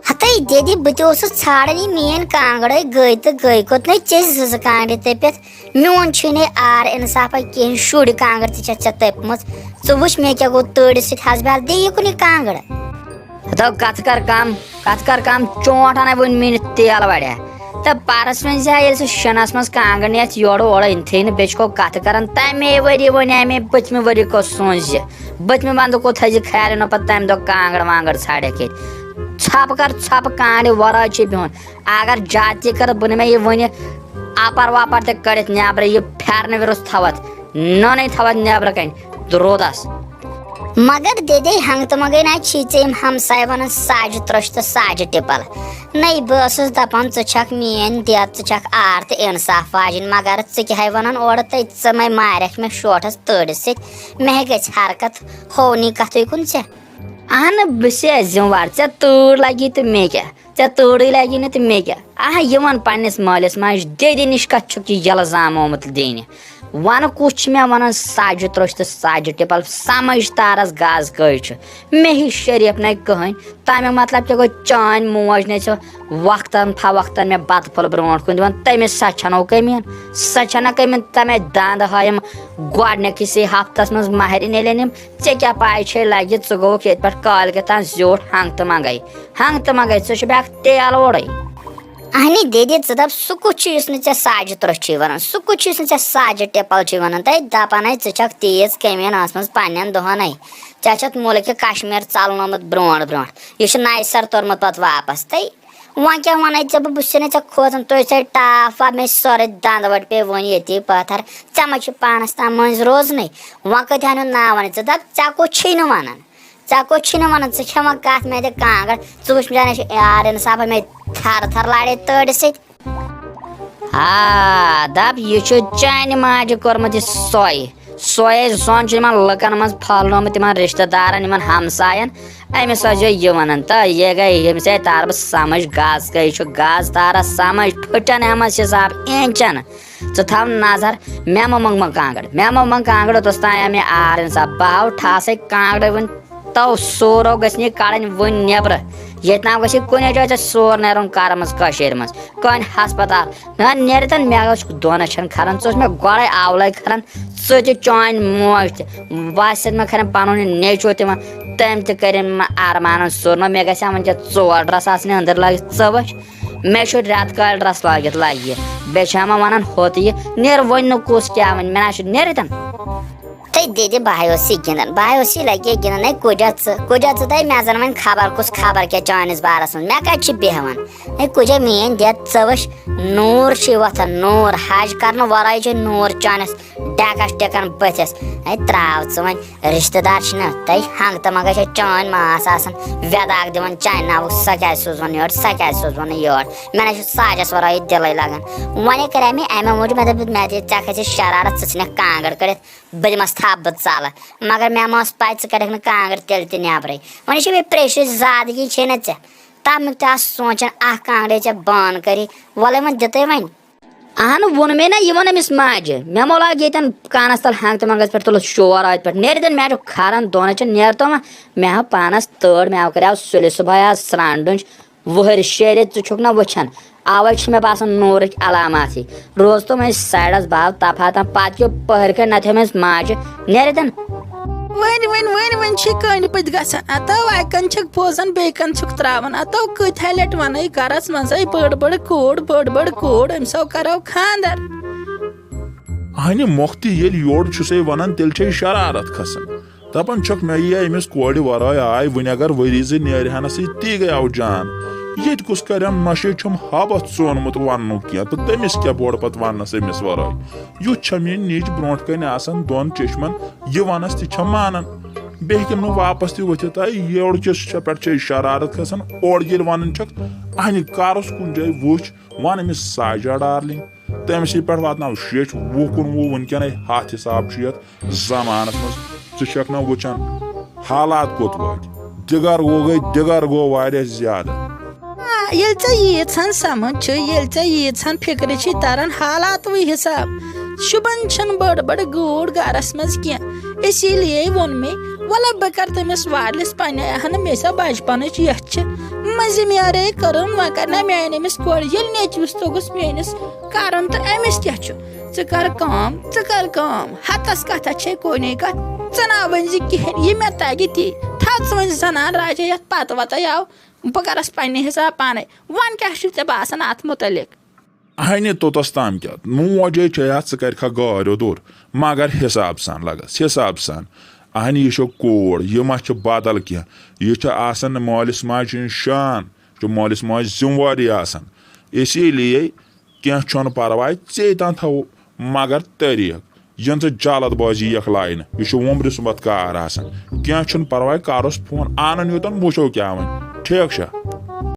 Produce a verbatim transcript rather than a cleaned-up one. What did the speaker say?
ہتے دیدی، بہٕ تہِ اوسُس ژھانڈان یہِ میٲنۍ کانٛگٕر، گٔے تہٕ گٔے، کوٚت نے ژےٚ زٕ زٕ کانٛگرِ تٔپِتھ؟ میون چھُے نے آر انصافا کِہیٖنۍ، شُرۍ کانٛگٕر تہِ چھےٚ ژےٚ تٔپمٕژ۔ ژٕ وٕچھ مےٚ کیٛاہ گوٚو تۭرِ سۭتۍ، حسبہِ حال دِ یہِ کُن یہِ کانٛگٕر۔ ہتو کتھ کر کم، کتھ کر کم، چونٹ انَے وُنہِ مِنِتھ تیل وڑیا۔ تہٕ پرس وۄنۍ زِ ییٚلہِ سُہ شِنس منٛز کانٛگٕر نِتھ یورٕ اورٕ أنتھٕے نہٕ، بیٚیہِ چھُ کتھٕ کران۔ تمے ؤری ووٚنے مےٚ پٔتمہِ ؤری کوٚت سونٛچ زِ، پٔتمہِ ونٛدٕ کوٚت تھٲیزِ خیال، نہٕ پتہٕ تمہِ دۄہ کانٛگٕر وانٛگٕر ژھانڈکھ ییٚتہِ۔ ژھۄپہٕ کر ژھۄپہٕ، کانٛگرِ ورٲے چھُ بِہُن۔ اگر زیادٕ تہِ کٔرٕتھ، بہٕ نِمے یہِ وُنہِ اپر وپر تہِ کٔڑِتھ نیبرٕ، یہِ پھیرنہٕ وِرُس تھاوتھ، نوٚنٕے تھاوتھ نیبرٕ کنہِ روٗدس۔ مگر دٮ۪دے، ہنٛگتہٕ منٛگے نہ چھی ژےٚ یِم ہمساے ونان ساجہِ ترٛوش تہٕ ساجہِ ٹِپل۔ نَے، بہٕ ٲسٕس دپان، ژٕ چھکھ میٲنۍ دٮ۪د، ژٕ چھکھ آر تہٕ انصاف واجِنۍ، مگر ژٕ کیٛاہ ہے ونان اورٕ تہٕ ژٕ مے مارکھ مےٚ شوٹھس تۭرِ سۭتۍ، مےٚ ہے گژھِ حرکت، ہونی کتھٕے کُن ژےٚ۔ اہن، بہٕ چھسے ذمہٕ وار، ژےٚ تۭر لگی تہٕ مےٚ کیٛاہ؟ ژےٚ تۭرٕے لگی نہٕ تہٕ مےٚ کیٛاہ؟ اہا، یہِ وَن پننِس مٲلِس ماجہِ، دٮ۪دِ نِش کتھ چھُکھ یہِ یلہٕ زامہٕ آمُت دِنہِ؟ ونہٕ کُس چھُ مےٚ ونان سجہِ ترٛوش تہٕ سجہِ ٹِپل، سمجھ تارس گز کٔہۍ چھُ؟ مےٚ ہِش شریف نے کٕہٕنۍ۔ تمیُک مطلب کیٛاہ گوٚو؟ چٲنۍ موج نے ژےٚ وقتن فوقتن مےٚ بتہٕ پھوٚل برونٛٹھ کُن دِوان، تٔمِس سۄ چھنو کٔمی؟ سۄ چھنہ کٔمی؟ تمے دند ہٲیِم گۄڈنِکسٕے ہفتس منٛز مہرِنۍ ییٚلہِ أنِم۔ ژےٚ کیٛاہ پاے چھے لگہِ، ژٕ گوٚوُکھ ییٚتہِ پٮ۪ٹھ کالہِ کٮ۪تھ تام زیوٗٹھ، ہنٛگتہٕ منٛگے، ہنٛگتہٕ منٛگے، ژٕ چھُ بیٛاکھ تیل اوڑے۔ اہنہِ دِدِ، ژٕ دپ، سُہ کُس چھُ یُس نہٕ ژےٚ ساجہِ ترٛوش چھُے ونان؟ سُہ کُس چھُ یُس نہٕ ژےٚ ساجہِ ٹِپل چھُے ونان؟ تہٕ دپان ہے، ژٕ چھکھ تیٖژ کٔمیٖن ٲسمٕژ پننٮ۪ن دۄہنے۔ ژےٚ چھتھ مُلکہِ کشمیر ژلنومُت برونٛٹھ برونٛٹھ، یہِ چھُ نَیہِ سرٕ توٚرمُت پتہٕ واپس۔ تہٕ وۄنۍ کیٛاہ وَنے ژےٚ بہٕ؟ بہٕ چھُسے نہٕ ژےٚ کھوژان، تُہۍ ژےٚ ٹاپھ وَ مےٚ چھِ سورُے دَنٛد وَٹہِ پیٚیہِ وۄنۍ ییٚتی پٲتھر۔ ژےٚ ما چھُ پانَس تام مٔنٛزۍ روزنٕے؟ وۄنۍ کۭتِہَن ہُنٛد ناو وَنَے ژٕ؟ دَپ ژےٚ کُس چھُے نہٕ وَنان؟ ژےٚ کُس چھُے نہٕ وَنان؟ ژٕ کھٮ۪وان کَتھ مےٚ دِ کانٛگٕر؟ ژٕ وٕچھ مےٚ نِش یار اِنصافا مےٚ تھَر تھَر لاڑے تۭرِ سۭتۍ۔ آ، دَپ یہِ چھُ چانہِ ماجہِ کوٚرمُت یہِ سۄے۔ سۄے زۄن چھُ یِمن لُکن منٛز پھٔہلنومُت، یِمن رشتہٕ دارن، یِمن ہمساین۔ أمِس ٲسۍ زیو یہِ ونان، تہٕ یہِ گٔے ییٚمہِ سۭتۍ تارٕ بہٕ سمجھ، گز کٔہۍ چھُ، گز تارس سمجھ، پھٕٹن ہٮ۪مس حساب اینچن۔ ژٕ تھاو نظر، مےٚ مہ منٛگ منٛگ کانٛگٕر، مےٚ مہ منٛگ کانٛگٕر، اوٚتس تام آو مےٚ آر انصاف، بہٕ ہاو ٹھاسے کانٛگٕرِ وُنہِ۔ تو سورو گژھِ نہٕ یہِ کڑٕنۍ وُنہِ نیبرٕ۔ ییٚتہِ ناو گژھِ کُنے جایہِ ژےٚ سور نیرُن کرٕ منٛز کٔشیٖرِ منٛز۔ کانہِ ہسپتال۔ نہ نیرِتن مےٚ اوس دۄن أچھن کھران، ژٕ اوس مےٚ گۄڈے آولے کھران، ژٕ تہِ چٲنۍ موج تہِ۔ باسٮ۪ت مےٚ کھران پنُن یہِ نیچو تہِ وۄنۍ، تٔمۍ تہِ کٔرِن مےٚ ارمانن سورنو، مےٚ گژھِ ہا وۄنۍ ژےٚ ژور ڈرس آسنہِ أنٛدٕر لٲگِتھ، ژٕ وٕچھ۔ مےٚ چھُ رٮ۪تہٕ کالہِ ڈرس لٲگِتھ لگہِ یہِ، بیٚیہِ چھِ ہا مےٚ ونان ہوٚت یہِ، نیر وۄنۍ نہٕ کُس کیٛاہ وۄنۍ، مےٚ نہ چھُ نیرِتن۔ تہٕ دِدِ بہٕ ہا اوس یہِ گِنٛدان، بہٕ ہا اوس یہِ لگہِ یہِ گِنٛدان۔ ہے کُجا ژٕ، کُجا ژٕ، تہٕ مےٚ زن وۄنۍ خبر کُس خبر کیٛاہ چٲنِس بارس منٛز، مےٚ کتہِ چھِ بیہوان؟ ہے کُجا میٲنۍ دٮ۪د، ژٕ وٕچھ، نوٗر چھُے وۄتھان، نوٗر حج کرنہٕ ورٲے چھُ نوٗر چٲنِس ڈیکس ٹِکان بٕتھِس۔ ہے تراو ژٕ وۄنۍ، رشتہٕ دار چھِنہ تۄہہِ ہنٛگ تہٕ منٛگے چھےٚ چٲنۍ ماس آسان وٮ۪داکھ دِوان چانہِ ناوُک، سۄ کیازِ سوٗزوُن یور، سۄ کیازِ سوٗزوُن نہٕ یور؟ مےٚ نہ چھُ ساجس ورٲے دِلٕے لگان۔ وۄنۍ کرے مےٚ امے موٗجوٗب، مےٚ دوٚپ، مےٚ دِ، ژےٚ کھژِ شرارت، ژٕ ژھٕنکھ کانٛگٕر کٔڑِتھ، بہٕ دِمس تھپھ، بہٕ ژلہٕ۔ مگر مےٚ ما ٲس پاے ژٕ کڑکھ نہٕ کانٛگٕر تیٚلہِ تہِ نیبرٕے۔ وۄنۍ چھِ مےٚ پریشرٕچ زادگی چھے نہ ژےٚ، تمیُک تہِ آس سونٛچان اکھ کانٛگرے ژےٚ بان کٔری، وۄلے وۄنۍ دِتَے وۄنۍ۔ اہن، ووٚن مےٚ نہ، یہِ ووٚن أمِس ماجہِ۔ مےٚ مۄلاو ییٚتٮ۪ن کانس تل ہنٛگ تہٕ منٛگس پٮ۪ٹھ، تُلُس شور اتہِ پٮ۪ٹھ، نیرِتن مےٚ چھُ کھران دۄن أچھن، نیر تو وۄنۍ۔ مےٚ ہا پانس تٲر، مےٚ ہا کریاو سُلہِ صبحٲے آز سرٛان ڈُنٛج۔ وُہٕرۍ شیرِ ژٕ چھُکھ نہ وٕچھان، اوے چھِ مےٚ باسان نوٗرٕکۍ علاماتٕے۔ روز تِم أسۍ سایڈس، باو تفاتن، پتہٕ کیو پٔہرۍ کھنڈ نتہٕ ہیوٚمس ماجہِ نیرِتن۔ وۄنۍ، وۄنۍ، وۄنۍ، وۄنۍ چھِ کٔنڈۍ پٔتۍ گژھان۔ اتو اکہِ کن چھِکھ بوزان، بیٚیہِ کن چھِکھ تراوان۔ اتو کۭتۍ ہا لٹہِ ونے گرس منٛزے، بٔڑ بٔڑ کوٗر، بٔڑ بٔڑ کوٗر، أمۍ سو کرو خاندر۔ اہنہِ مۄختہِ ییٚلہِ یورٕ چھُسے ونان، تیٚلہِ چھے شرارت کھسان۔ دپان چھکھ، مےٚ یِیہِ أمِس کورِ ورٲے آے، وٕنہِ اگر ؤری زٕ نیرِ ہنس یہِ، تی گٔیاو جان۔ ییٚتہِ کُس کرٮ۪م نشے، چھُم ہبتھ ژونمُت وننُک کینٛہہ، تہٕ تٔمِس کیٛاہ بوٚڑ پتہٕ وننس أمِس ورٲے؟ یُتھ چھم یہِ نِچ برونٛٹھ کنہِ آسان دۄن چشمن، یہِ ونس تہِ چھم مانان۔ بیٚیہِ ہیٚکِم نہٕ واپس تہِ ؤتھِتھ۔ اے یورٕ کِس چھےٚ پٮ۪ٹھ چھے شرارت کھسان، اورٕ ییٚلہِ ونان چھکھ، اہنہِ کر اوس کُنہِ جایہِ وٕچھ، ون أمِس ساجا ڈارلنگ۔ تٔمۍ سٕے پٮ۪ٹھ واتناو شیٹھ وُہ کُنوُہ، وٕنکیٚنے ہتھ حساب چھُ یتھ زمانس منٛز۔ ژٕ چھکھ نہ وٕچھان حالات کوٚت وٲتۍ؟ دِگر گوٚو گٔے، دِگر گوٚو واریاہ زیادٕ۔ آ، ییٚلہِ ژےٚ ییٖژ ہن سمجھ چھِ، ییٚلہِ ژےٚ ییٖژ ہن فکرِ چھِ تران حالاتوٕے حساب، شُبان چھنہٕ بٔڑ بٔڑ گٲڑ گرس منٛز کینٛہہ۔ اسی لیے ووٚن مےٚ، وَلہ بہٕ کرٕ تٔمِس وارلِس پننہِ اہنہٕ، مےٚ سا بچپنٕچ یَتھ چھِ۔ منٛز ذِمہٕ یارے کٔرٕن، وۄنۍ کَرِ نہ میٛانہِ أمِس کورِ، ییٚلہِ نیٚچوِس توٚگُس میٛٲنِس کَرُن، تہٕ أمِس کیٛاہ چھُ؟ ژٕ کَر کٲم، ژٕ کَر کٲم، ہَتَس کَتھَس چھے کُنے کَتھ، ژٕ نہ ؤنۍ زِ کِہیٖنۍ، یہِ مےٚ تَگہِ تی۔ تھاو ژٕ وۄنۍ زَنان راجا یَتھ پَتہٕ وَتَے آو، بہٕ کَرَس پنٛنہِ حِساب پانَے۔ وۄنۍ کیٛاہ چھُے ژےٚ باسان اَتھ مُتعلِق؟ اَہَنہِ توٚتَس تام کیٛاہ؟ موجے چھے اَتھ، ژٕ کَرِکھا گارِ اوٚدُر، مگر حِساب سان لَگَس، حِساب سان۔ اَہَنہِ یہِ چھِ کوٗر، یہِ ما چھِ بدل کینٛہہ، یہِ چھِ آسان مٲلِس ماجہِ ہِنٛز شان، یہِ چھِ مٲلِس ماجہِ ذِمہٕ وٲری آسان۔ اسی لیے کینٛہہ چھُنہٕ پَرواے، ژے تام تھاوو، مگر طریٖق یِن ژٕ جلد بازی یَکھ لاینہٕ، یہِ چھُ وُمبرِ سُمبتھ کار آسان۔ کینٛہہ چھُنہٕ پَرواے، کَرُس فون، اَنُن یوٚتَن، وٕچھو کیٛاہ وَنہِ۔ ٹھیٖک چھا؟